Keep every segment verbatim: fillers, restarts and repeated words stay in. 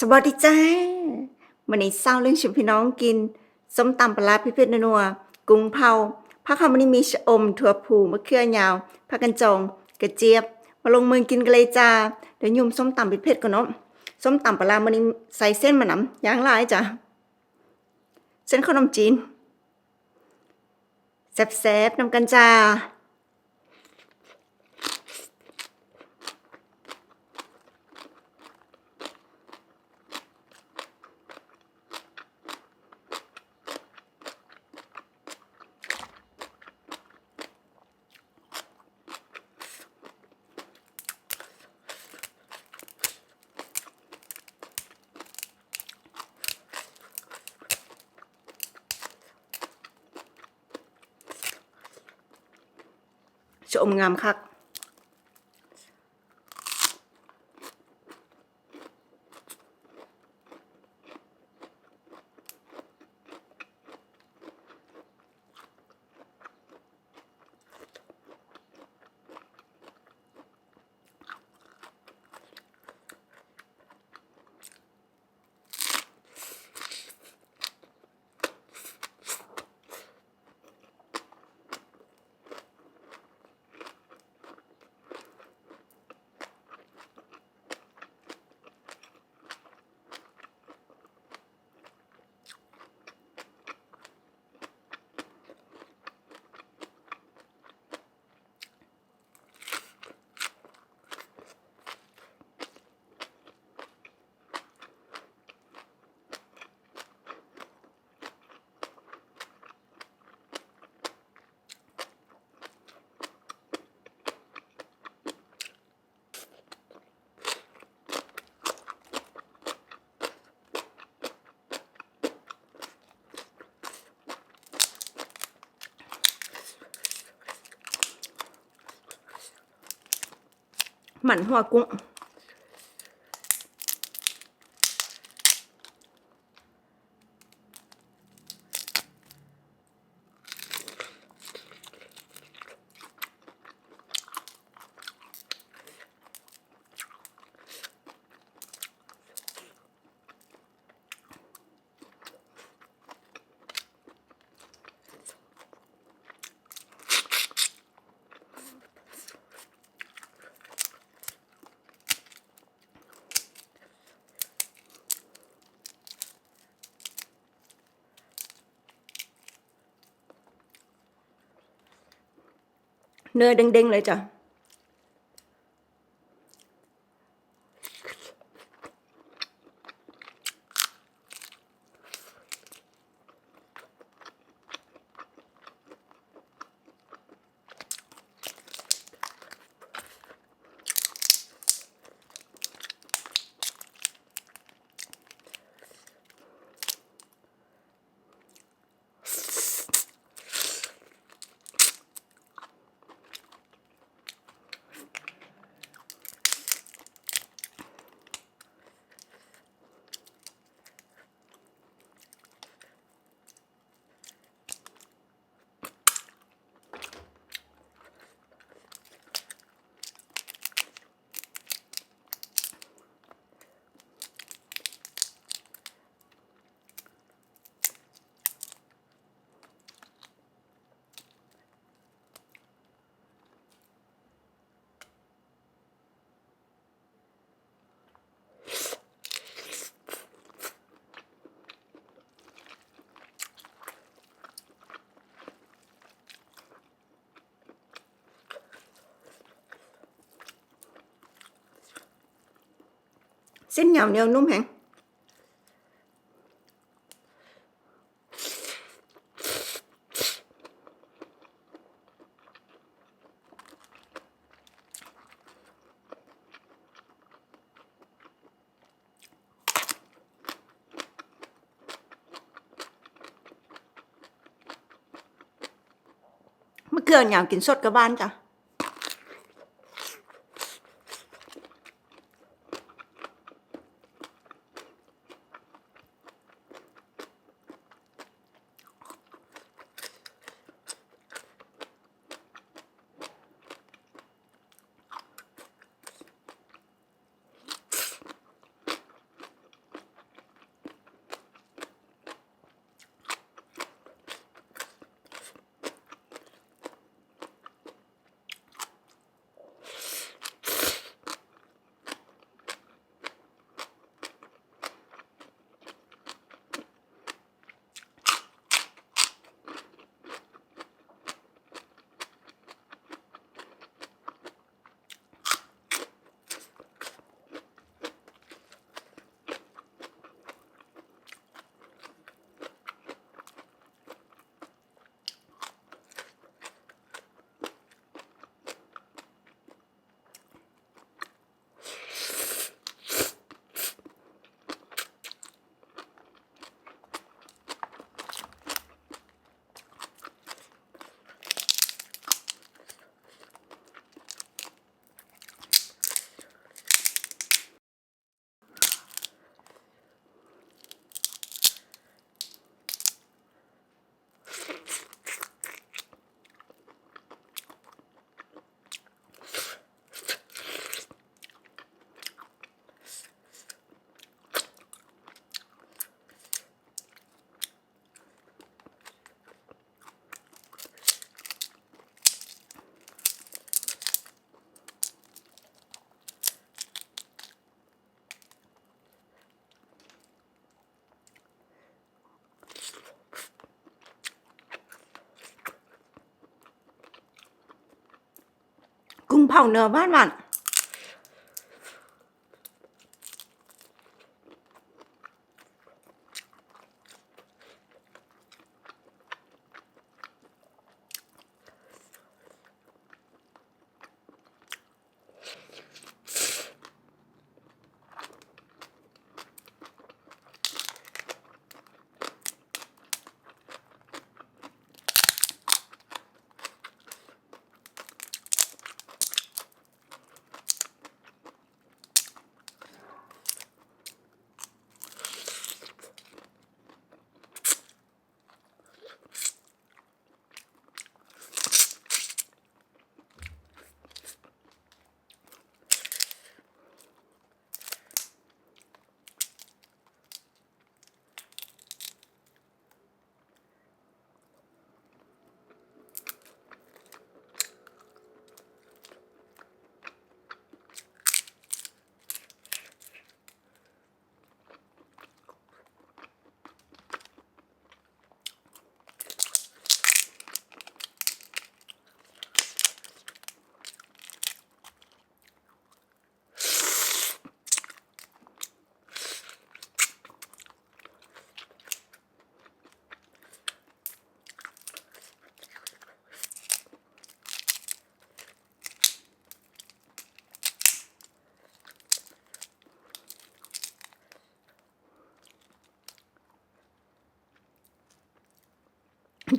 สวัสดีจ้า มื้อนี้เซาเรื่องชวนพี่น้องกิน ส้มตำปลาร้าเผ็ดๆนัวๆ กุ้งเผา ผักเฮามื้อนี้มีชะอม ถั่วพู มะเขือยาว ผักกัญจอง กระเจี๊ยบ มาลงมือกินกันเลยจ้า เดี๋ยวยุ่มส้มตำเผ็ดๆก่อนเนาะ ส้มตำปลาร้ามื้อนี้ใส่เส้นมานำ อย่างหลายจ้ะ เส้นขนมจีน แซ่บๆนำกันจ้า ชะอมงามคัก มันหัวกุ้ง เนื้อเด้งๆเลยจ้ะ เส้นยาวเหนียวนุ่มแฮง มะเขือยาวกินสดก็หวานจ้ะ อื เผาเนื้อบ้านมัน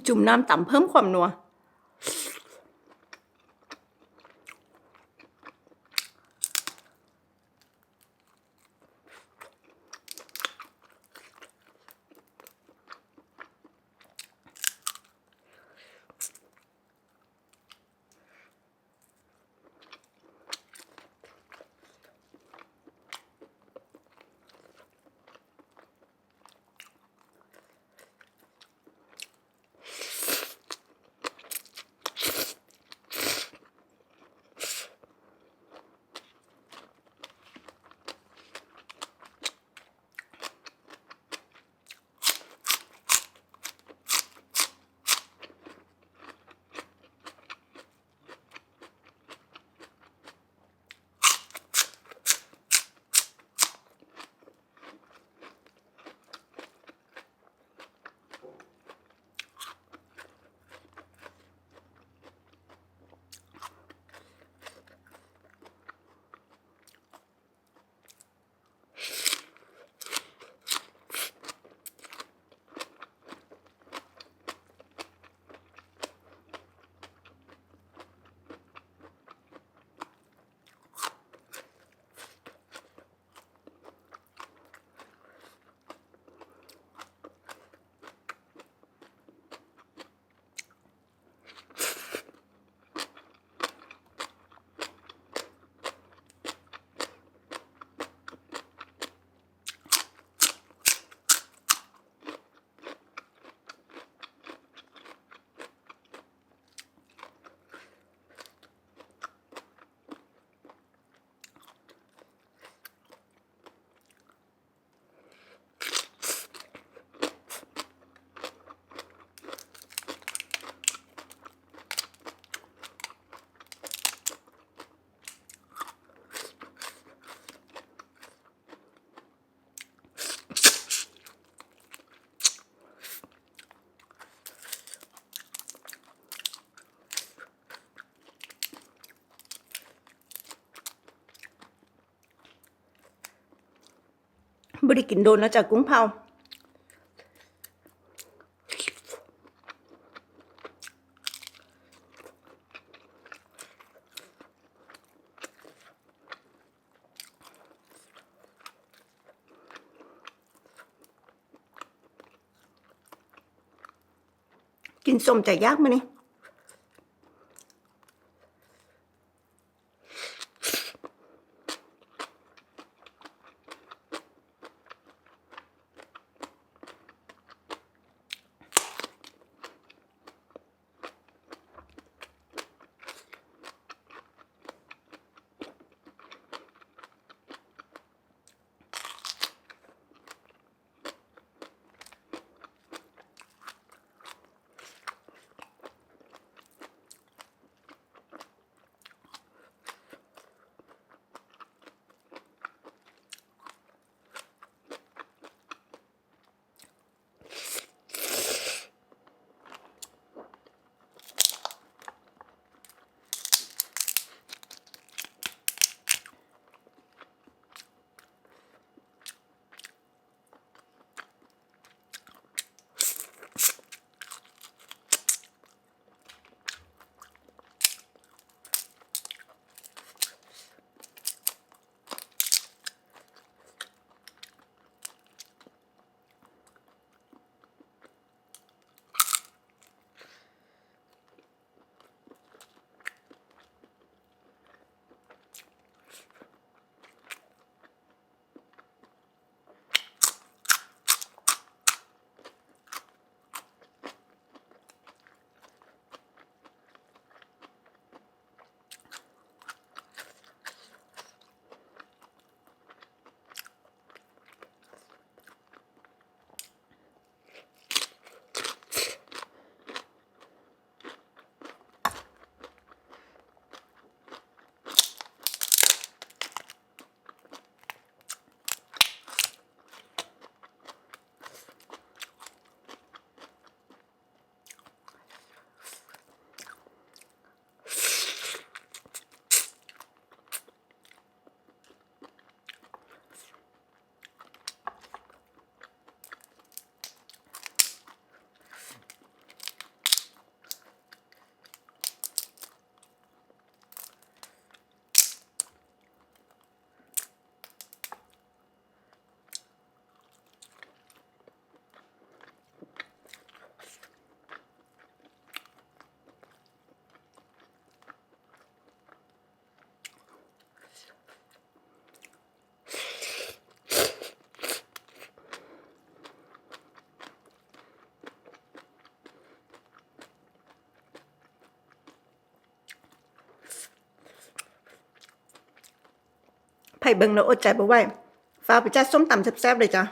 จุ่มน้ำตำเพิ่มความนัว บ่ได้กินโดนแล้วจ้ะ กุ้งเผา กินส้มจะยากมื้อนี้ เ เบิ่งแล้วอดใจบ่ไหว ฟ้าวไปจัดส้มตำแซ่บๆเลยจ้ะ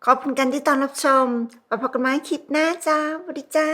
ขอบคุณกันที่ตอนรับชม มาพบกันใหม่คลิปหน้าจ้า สวัสดีจ้า